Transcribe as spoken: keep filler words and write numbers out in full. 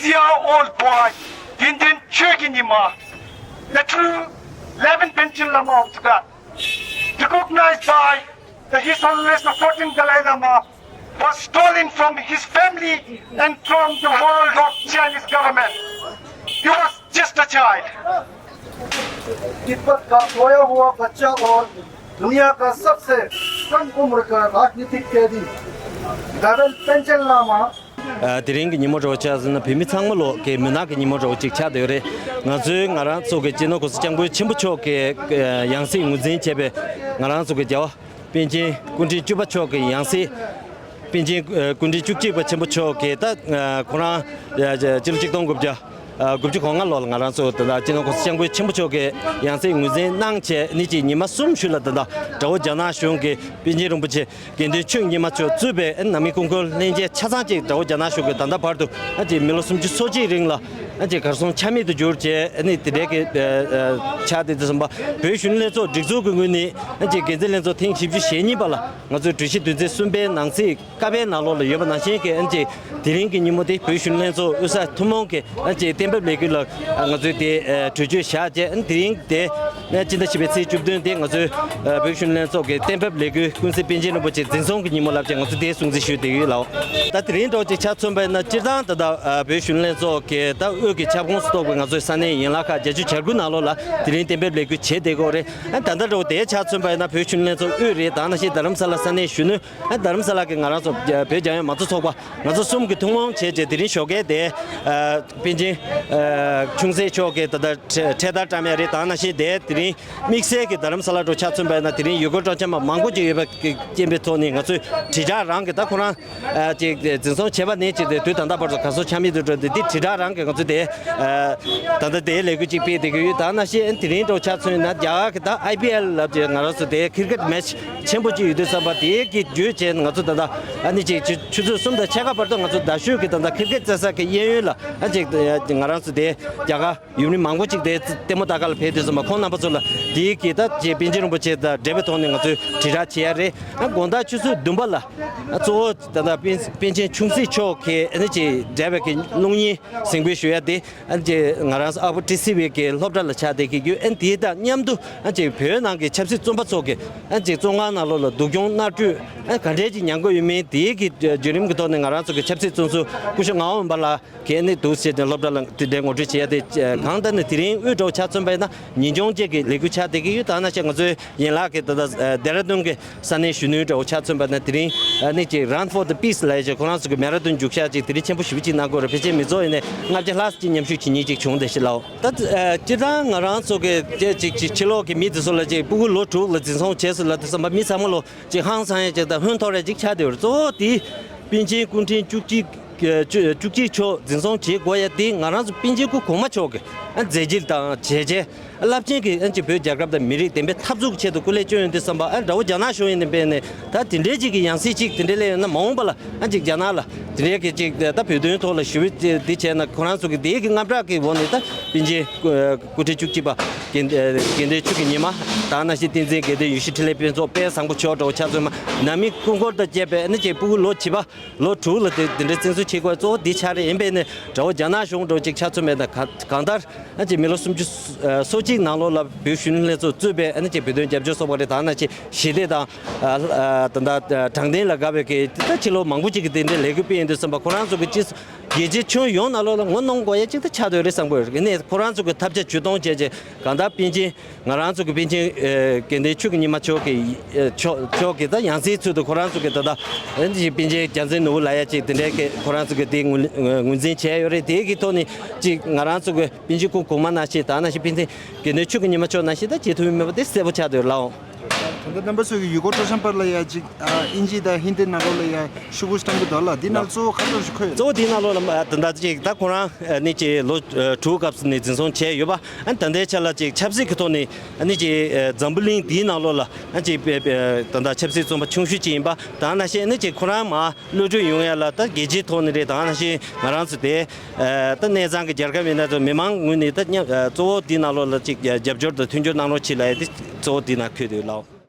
Year old boy, དགེ་འདུན་ཆོས་ཀྱི་ཉི་མ, the true eleventh Panchen Lama of Tibet, recognized by the His Holiness the fourteenth Dalai Lama, was stolen from his family and from the world of Chinese government. He was just a child. Tibet का खोया हुआ बच्चा और दुनिया का सबसे कम उम्र का राजनीतिक कैदी रेवरेंड पंचन लामा དེ་རིང་གི་ཉིན་མོ་འདྲ་བོ་ཆགས་ཟིན་ན་བོད་མི་ཚང་མ་ལོ་གི་མུན་ནག་གི་ཉིན་མོ་འདྲ་བོ་ཅིག་ཆགས་བསྡད་ཡོད་རེད། ང་ཚོའི་ང་རང་ཚོ་གི་སྤྱི་ནོར་༸གོང་ས་༸སྐྱབས་མགོན་ཆེན་པོ་མཆོག་གི་ཡང་སྲིད་ངོས་འཛིན་བྱས་པའི་ང་རང་ཚོ་གི་རྒྱལ་བ་པཎ་ཆེན་སྐུ་ཕྲེང་བཅུ་པ་མཆོག་གི་ཡང་སྲིད། པཎ་ཆེན་སྐུ་ཕྲེང་བཅུ་གཅིག་པ་ཆེན་པོ་མཆོག་གིས་ད་ཁོ་རང་སྤྱི་ལོ་ཆིག་སྟོང་དགུ་བརྒྱ་དགུ་བཅུ་གོ་ལྔ་ལོ་ལ་ང་རང་ཚོ་ད་ལྟ་སྤྱི་ནོར་༸གོང་ས་༸སྐྱབས་མགོན་ཆེན་པོ་མཆོག་གི་ཡང་སྲིད་ངོས་འཛིན་གནང་བྱས་ནས་ཀྱི་ཉི་མ་གསུམ་ཤུལ་ལ་ད་ལྟ་དགྲ་བོ་རྒྱ་ནག་གཞུང་གིས་པཎ་ཆེན་རིན་པོ་ཆེ་དགེ་འདུན་ཆོས་ཉི་མ་མཆོག་གཙོས་པའི་ནང་མི་སྐུ་འཁོར་ལྷན་རྒྱས་ཆ་ཚང་གཅིག་དགྲ་བོ་རྒྱ་ནག་གཞུང་གིས་ད་ལྟ་བར་དུ་ཨ་ཅེ་མི་ལོ་སུམ་ཅུ་སོ་གཅིག་རིང་ལ་ཨ་ཅེ་གར་སོང་ཆ་མེད་དུ་གྱུར་བྱས་ཨ་ནི་དེ་འདྲའི་གི་ཆགས་བསྡད་དུས་ཙམ་པ་བོད་གཞོན་ནུ་ལྷན་ཚོགས་སྒྲིག་འཛུགས་ཀྱི་ངོས་ནས་ཨ་ཅེ་འགན་འཛིན་ལྷན་ཚོགས་ཐེངས་བཞི་བཅུ་ཞེ་གཉིས་པ་ལ་ང་ཚོས་གྲོས་གཞི་དོན་ཚན་གསུམ་པའི་ནང་གསེས་ཀ་པའི་ནང་ལོགས་ལ་ཡོད་པ་ནང་བཞིན་གྱི་ཨ་ཅེ་དེ་རིང་གི་ཉིན་མོ་དེ་བོད་གཞོན་ནུ་ལྷན་ཚོགས་དབུས་ས་ཐུན་མོང་གི་ཨ་ཅེ་གཏན་འབེབས་ལས་འགུལ་ལ་ང་ཚོས་དེ་གྲོས་ཆོད་བཞག་བྱས་ཨ་ནི་དེ་རིང་དེ་སྤྱི་ཟླ་བཞི་པའི་ཚེས་བཅུ་བདུན་དེ་ང་ཚོའི་བོད་གཞོན་ནུ་ལྷན་ཚོགས་ཀྱི་གཏན་འབེབས་ལས་འགུལ་ཀུན་གཟིགས་པཎ་ཆེན་རིན་པོ་ཆེ་འཛིན་བཟུང་གི་ཉིན་མོ་ལབ་བྱས་ང་ཚོ་དེ་སྲུང་བརྩི་ཞུས་བསྡད་ཡོད་ལགས། ད་དེ་རིང་འདྲ་བོ་ཅིག་ཆ་མཚོན་པ་ཡིན་ན་སྤྱིར་བཏང་ད་ལྟ་བོད་གཞོན་ནུ་ལྷན་ཚོགས་ཀྱི་ད་དབུས་ཀྱི་ཁྱབ་ཁོངས་སུ་གཏོགས་པའི་ང་ཚོའི་ས་གནས་ཡན་ལག་ཁག་བརྒྱད་ཅུ་གྱ་དགུ་ནང་ལོགས་ལ་དེ་རིང་གཏན་འབེབས་ལས་འགུལ་བྱེད་བསྡད་ཀྱི་ཡོད་རེད། ད་ལྟ་འདྲ་བོ་དེ་ཆ་མཚོན་པ་ཡིན་ན་བོད་གཞོན་ནུ་ལྷན་ཚོགས་དབུས་རེད། ད་ནང་བཞིན་རྡ་རམ་ས་ལ་ས་གནས་གཞོན་ནུ། རྡ་རམ་ས་ལ་གི་ང་རང་ཚོ་བོད་རྒྱལ་ཡོངས་མང་གཙོ་ཚོགས་པ་ང་ཚོ་གསུམ་གྱིས་ཐུན་མོང་བྱས་རྗེས་དེ་རིང་ཞོགས་ཀས་དེ་པཎ་ཆེན་ཆུང་སྲིད་མཆོག་གི་ད་ལྟ་འཕྲེད་དར་བཀྲམ་ཡ་རེད། ད་ནང་བཞིན་དེ་དེ་རིང་དམིགས་བསལ་གྱི་རྡ་རམ་ས་ལ་འགྲོ་ཆ་མཚོན་པ་ཡིན་ན་དེ་རིང་ཡུལ་སྐོར་སྤྲོ་འཆམ་པ་མང་པོ་ཅིག་ཡོད་པ་རྐྱེན་པའི་ཐོག་ནས་ང་ཚོས་དྲིལ་བསྒྲགས་རང་གི་ད་ཁོ་རང་ཅིག་འཛིན་བཟུང་བྱས་པ་ནས་ཅིག་དེ་དུས་ད་ལྟ་བར་དུ་གར་སོང་ཆ་མེད་དུ་འགྲོ་འདི་དེ་དྲིལ་བསྒྲགས་རང་གི་ང་ཚོས་དེ་ད་ལྟ་དེའི་ལས་འགུལ་ཅིག་སྤེལ་བསྡད་ཀྱི་ཡོད། ད་ནང་བཞིན་དེ་རིང་འགྲོ་ཆ་མཚོན་ན་རྒྱ་གར་གྱི་ད་ཨའི་པི་ཨེལ་ལབ་ཅིག་ང་རང་ཚོ་དེ་ཁིར་ཀེཊ་མེ་ཆི་ཆེན་པོ་ཅིག་ཡོད་དུས་ཙམ་པ་དེའི་གི་བརྒྱུད་བྱས་ང་ཚོ་ད་ལྟ་ཨ་ནི་ཅིག་ཆུ་ཆུ་ཚོད་གསུམ་དང་ཕྱེད་ཀ་བར་དུ་ང་ཚོ་རྡ་ཤོད་ཀྱི་ད་ལྟ་ཁིར་ཀེཊ་རྩེད་ས་གི་གཡས་གཡོན་ལ་ཨ་ཅིག་ང་རང་ཚོ་དེ་རྒྱ་གར་ཡུལ་མི་མང་པོ་ཅིག་དེ་ལྟད་མོ་ལྟ་ག་ལ་ཕེབས་དུས་ཙམ་པ་ཁོང་རྣམ་པ་ཚོ་ལ་དེའི་གི་ད་ཅིག་པཎ་ཆེན་རིན་པོ་ཆེ་དང་འབྲེལ་བའི་ཐོག་ནས་ང་ཚོས་དྲིལ་བསྒྲགས་བྱེད་ཡ་རེད། ཨ་དགོང་དག་ཆུ་ཚོད་བདུན་པ་ལ་ཨ་གཙོ་བོ་ད་ལྟ་པཎ་པཎ་ཆེན་ཆུང་སྲིད་མཆོག་གི་ཨ་ནི་ཅིག་འབྲེལ་བའི་གི་སློབ་གཉེར་གཟིགས་འབུལ་ཞུ་ཡ་དེ། ཨ་ཅེ་ང་རང་ཨ་ཕོ་ཊི་སི་ཝི་གི་སློབ་གྲྭ་ལ་ཆགས་བསྡད་ཀྱི་ཡོད། ཨ་དེ་དང་མཉམ་དུ་ཨ་ཅེ་བོད་ནང་གི་ཆབ་སྲིད་བཙོན་པ་ཚོ་གི་ཨ་ཅེ་བཙོན་ཁང་ནང་ལོགས་ལ་སྡུག་གྱོང་མནར་གཅོད་ཨ་ག་འདྲས་ཅིག་མྱངས་ཀྱི་ཡོད་མེད་དེའི་གི་བརྒྱུད་རིམ་གྱི་ཐོག་ནས་ང་རང་ཚོ་གི་ཆབ་སྲིད་བཙོན་ཟུར་སྐུ་ཞབས་ངག་དབང་འོད་འབར་ལགས་ཀྱིས་ནི་འདུག་ཟེར་ནས་སློབ་གྲྭ་ལ་དེ་འདྲའི་ངོ་སྤྲོད་བྱེད་ཡ་དེ་གང་ལྟར་ནི་དེ་རིང་དབུས་འགྲོ་ཆ་མཚོན་པ་ཡིན་ན་ཉིན་ཆུང་བཅས་ཀྱི་ལས་འགུལ་ཆགས་བསྡད་ཀྱི་ཡོད། ད་ནང་བཞིན་ང་ཚོའི་ཡན་ལག་གི་ད་ལྟ་ལྡེ་ར་ལྡུན་གྱི་ས་གནས་གཞོན་ནུའི་འགྲོ་ཆ་མཚོན་པ་ན་དེ་རིང་ཨ་ནི་ཅིག་Run for the Peace ལབ་ཡ་ཅིག་ཁོ་རང་ཚོ་གི་མེ་ར་ཐོན་རྒྱུགས་ཤར་ཅིག་དེ་རིང་ཆེན་པོ་ཞེ་པོ་ཅིག་གནང་དགོས་རེད། ཕལ་ཆེར་མི་ཚོགས་ཡིན་ནའི་ལྔ་བརྒྱ་ལྷག་ཅིག་མཉམ་ཞུགས་བྱེད་མཁན་ཅིག་བྱུང་བསྡད་ཤག་ལགས། ད་སྤྱིར་བཏང་ང་རང་ཚོ་གི་ཅིག་ཅིག་ཕྱི་ལོགས་ཀྱི་མི་དེ་ཚོ་ལ་ཅིག་སྤུ་གུ་ལོ་དྲུག་ལ་འཛིན་བཟུང་བྱས་སོང་ལབ་དུས་ཙམ་པ་མི་ཚང་མ་ལོ་ཅིག་ཧང་སང་ཡ་ཅིག་དང་ཧོན་ཐོར་ཡ་ཅིག་ཆགས་བསྡད་ཡོད་རེད། གཙོ་བོ་དེ་པཎ་ཆེན་སྐུ་ཕྲེང་བཅུ་གཅིག་བཅུ་བཅུ་གཅིག་མཆོག་འཛིན་བཟུང་བྱེད་དགོས་ཡ་དེ་ང་རང་ཚོ་པཎ་ཆེན་སྐུ་གོང་མ་མཆོག་གི་མཛད་རྗེས་དང་བྱས་རྗེས། རླབས་ཆེན་གྱི་ཨ་ཅིག་བོད་རྒྱལ་ཁབ་དང་མི་རིགས་བདེན་པའི་འཐབ་རྩོད་ཀྱི་ཆེད་དུ་སྐུ་ལས་བསྐྱོན་ཡོང་དུས་ཙམ་པ་ཨ་དགྲ་བོ་རྒྱ་ནག་གཞུང་ཡིན་ནའི་དཔེར་ན་ད་དེ་འདྲའི་ཅིག་གི་ཡང་སྲིད་ཅིག་དེ་འདྲའི་སླེབས་ཡོང་ན་མ་འོངས་པ་ལ་ཨ་ཅིག་རྒྱ་ནག་ལ་དེ་འདྲའི་གི་ཅིག་ད་བོད་དོན་ཐོག་ལ་ཞུ་བ་དེ་བྱས་ན་ཁོ་རང་ཚོ་གི་དེའི་གི་དངངས་སྐྲག་གི་འོག་ནས་ད་པཎ་ཆེན་སྐུ་ཕྲེང་བཅུ་གཅིག་པ་དགེ་དགེ་ལྡན་ཆོས་ཀྱི་ཉི་མ་དང་ནང་བཞིན་བསྟན་འཛིན་དགེ་ལྡན་ཡེ་ཤེས་འཕྲིན་ལས་དཔོན་ཚོགས་དཔལ་བཟང་པོ་མཆོག་འདྲ་བོ་ཆ་མཚོན་ན་ནང་མི་སྐུ་འཁོར་དང་བཅས་པའི་ཨ་ནི་ཅིག་སྤུ་གུ་ལོ་བྱིས་པ། ལོ་དྲུག་ལ་དེ་དེ་འདྲའི་བཙན་འཛུལ་བྱེད་དགོས་གཙོ་བོ་འདི་ཆགས་རེད། ཡིན་པས་ནི་དགྲ་བོ་རྒྱ་ནག་གཞུང་འདྲ་བོ་ཅིག་ཆ་མཚོན་པས་ན་གང་གང་ལྟར་ཨ་ཅེ་མི་ལོ་སུམ་ཅུ་སོ་གཅིག་ནང་ལོགས་ལ་བོད་གཞོན་ནུ་ལྷན་ཚོགས་གཙོས་པའི་ཨ་ནི་ཅེ་བོད་དོན་རྒྱབ་སྐྱོར་ཚོགས་པ་རེད། ད་ནང་ཅེ་ཞི་བདེ་དང་ཨ་ཨ་ད་ལྟ་དྲང་བདེན་ལ་དགའ་བའི་གི་ད་ཕྱི་ལོ་མང་པོ་ཅིག་གི་དེ་འདྲའི་ལས་འགུལ་སྤེལ་ཡོང་དུས་ཙམ་པ་ཁོ་རང་ཚོ་གི་སྤྱི་རྒྱལ་སྤྱི་ཁྱོན་ཡོངས་ནང་ལོགས་ལ་ངོ་གནོང་དགོས་ཡ་ཅིག་ད་ཆགས་སྡོད་རེད་བསམ་གི་ཡོད་རེད། ནས་ཁོ་རང་ཚོ་གི་ཐབས་ཆ་ཇུས་གཏོང་བྱས་རྗེས་གང་ལྟར་པཎ་ཆེན། ང་རང་ཚོ་གི་པཎ་ཆེན་ཨེ་དགེ་འདུན་ཆོས་ཀྱི་ཉི་མ་མཆོག་གི་ཨེ་མཆོག་མཆོག་གི་ད་ཡང་སྲིད་ཚུལ་དུ་ཁོ་རང་ཚོ་གི་ད་ད་ཨེ་འདི་པཎ་ཆེན་རྒྱལ་མཚན་ནོར་བུ་ལབ་ཡ་ཅིག་དེ་འདྲའི་གི་ཁོ་རང་ཚོ་གི་དེ་ངོས་ངོས་འཛིན་བྱས་ཡོད་རེད། དེའི་གི་ཐོག་ནས་ཅིག་ང་རང་ཚོ་གི་པཎ་ཆེན་སྐུ་གོང་མ་ནང་བཞིན་ད་ནང་བཞིན་པཎ་ཆེན་དགེ་འདུན་ཆོས་ཀྱི་ཉི་མ་མཆོག་ནང་བཞིན་ད་བྱེད་ཐུབ་ཀྱི་མེད་པ་དེ་གསལ་པོ་ཆགས་སྡོད་ལགས། ད་ལྟ་རྣམ་པ་ཚོ་གི་ཡུལ་སྐོར་སྤྲོ་འཆམ་པར་ལ་ཡ་ཅིག་ཨ་ཨིན་ཇི་དང་ཧིན་དི་ནང་ལོགས་ལ་ཡ་ཤོག་གུ་བཏང་གི་འདུག་ལ། འདི་ནང་གཙོ་བོ་ག་ཚོད་ཞིག་འཁོད་ཡོད། གཙོ་བོ་འདི་ནང་ལོགས་ལ་མ་ད་ལྟ་ཅིག་ད་ཁོ་རང་ཨ་ནི་ཅིག་ལོ་ཨ་དྲུག་སྐབས་སུ་ནས་འཛིན་བཟུང་བྱས་ཡོད་པ། ཨ་ནི་ད་ལྟའི་ཆ་ལ་ཅིག་ཆབ་སྲིད་ཀྱི་ཐོག་ནས་ཨ་ནི་ཅིག་ཨ་འཛམ་བུ་གླིང་འདིའི་ནང་ལོགས་ལ་ཨ་ཅིག་པེ་པེ་ད་ལྟ་ཆབ་སྲིད་བཙོན་པ་ཆུང་ཤོས་ཅིག་ཡིན་པ། ད་ནང་བཞིན་ཨ་ནི་ཅིག་ཁོ་རང་མར་གློད་གྲོལ་ཡོང་ཡ་ལ་ད་རྒྱལ་སྤྱིའི་ཐོག་ནས་རེད། ད་ནང་བཞིན་ང་རང་ཚོ་དེ་ཨ་ད་གནས་ཚང་གི་རྒྱལ་ཁབ་ཡིན་ན་ཚོ་མི་མང་ངོས་ནས་ད་མཉམ་ཨ་གཙོ་བོ་འདིའི་ནང་ལོགས་ལ་ཅིག་རྒྱབ་སྐྱོར་དང་མཐུན་འགྱུར་གནང་རོགས་གྱིས་ལབ་ཡ་དེ་གཙོ་བོ་འདིའི་ནང་འཁོད་འདུག་ལགས།